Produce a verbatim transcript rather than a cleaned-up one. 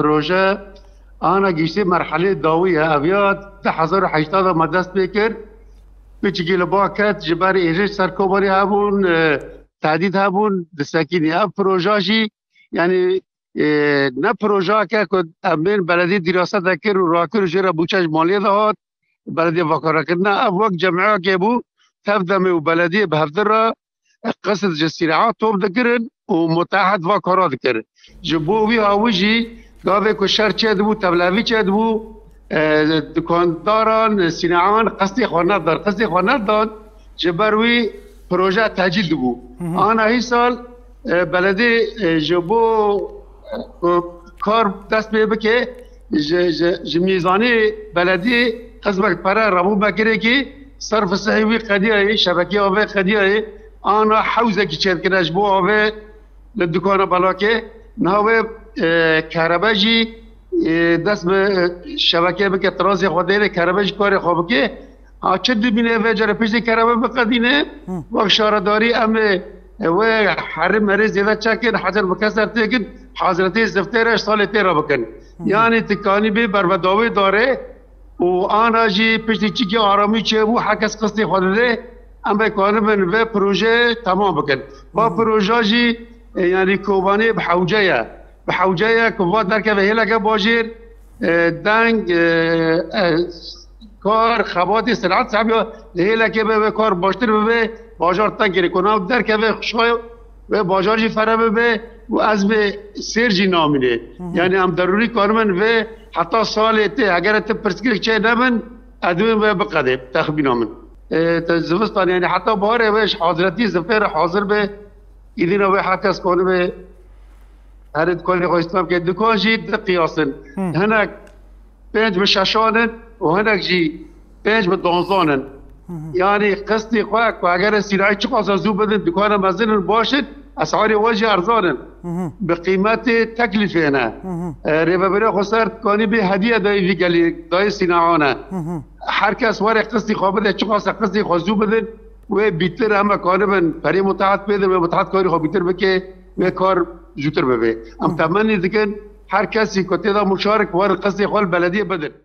Proje ana giştî merhelê dawî ye. Ev ya du hezar û heştê de me dest pê kir. Piçikî li ba ket, ji ber êrîş ser Kobanê hebûn, e, tehdîd hebûn, disekînî. Ev proje jî, yanî, e, ne projeyeke ku em bên belediyê dîrasete kir û rakir û jê re bûçe ji maliyê de hat, belediyê va kara kir. Ne, ev wek cemiyekê bû, tev demê û belediyê bi hevdir re qisd ji sîneha top dikirin û muteahid va kara dikir. Ji bo wî hawî jî gavê ku şer çêdibû, tevlevî çêdibû, e, dikandaran, sînehan qistê xwe nedan, qistê xwe nedan, ji ber wî proje tecîl dibû. Ana hîsal, e, beledê, e, ji bo, e, ku kar dest pê bike, ji, ji, ji mîzanê belediyê qismek pere rabû mekirêkî, serf sihê wî qediyayê, şebekê avê qediyayê, ana hewzekî çêdikine ji bo avê li dukana belakê. Niha wê, e, kerebe jî, e, dest bi, e, şebekê bike, tirazê xwe dêrê kerebe jî karê xwe bike. Ha, çi dibîne vê cara piştî kerebe biqedîne, wek şaredarî em ê, e, wê herî merê zêde çekin, hecer bi keser têkin, hazretê ziftê re salê tê re bikin. Yanî tu kanî bê berbedawê darê û ana jî piştî çikî aramî çêbû, herkes qistê xwe dide, em ê kanibin vê proje temam bikin. Va proje jî, e, yanî Kobanê bi hewce ye. Bi hewce ye ku va derkeve hêleke bajêr, e, deng, e, e, kar, xebatê, senehat sahibiya li hêlekê be, wê kar baştir bibe, bajar teng kirê. Ku nav derkeve xşay, wê bajar jî fere bibe û ez bê sêr jî namînê. Yanî em derûrî karimin vê heta salê tê, eger tu pirsgirêk çê nebin, ez dibin wê biqedê, texmîna min. E, te zivistan, yanî heta baharê wê ji hazretî ziftê re hazir be, îdîna wê herkes konibe herê dikanê xwe îstîmal bike. Dikan jî di qiyas in. Hinek pênc bi şeşan in û hinek jî pênc bi danzan in. Yanî qistî xwe ku eger sînayî çiqasa zû bidin, dikana mezin in baş in, esarê we jî erzan in. Bi qîmetê teklîfê ne. E, rêveberiya xweser dikanî bê hediye dayê vî gelî, dayê sînayan e. Her kes were qistî xwe bide, çiqasa qistî xwe zû bidin, wê bîtir em ê kanibin perê mutehat pê din, wê mutehat karî xwe bîtir bike, wê kar zûtir bibe. Em temennî dikin her kesî ku tê de muşarik werin qistê xwe li belediyê bidin.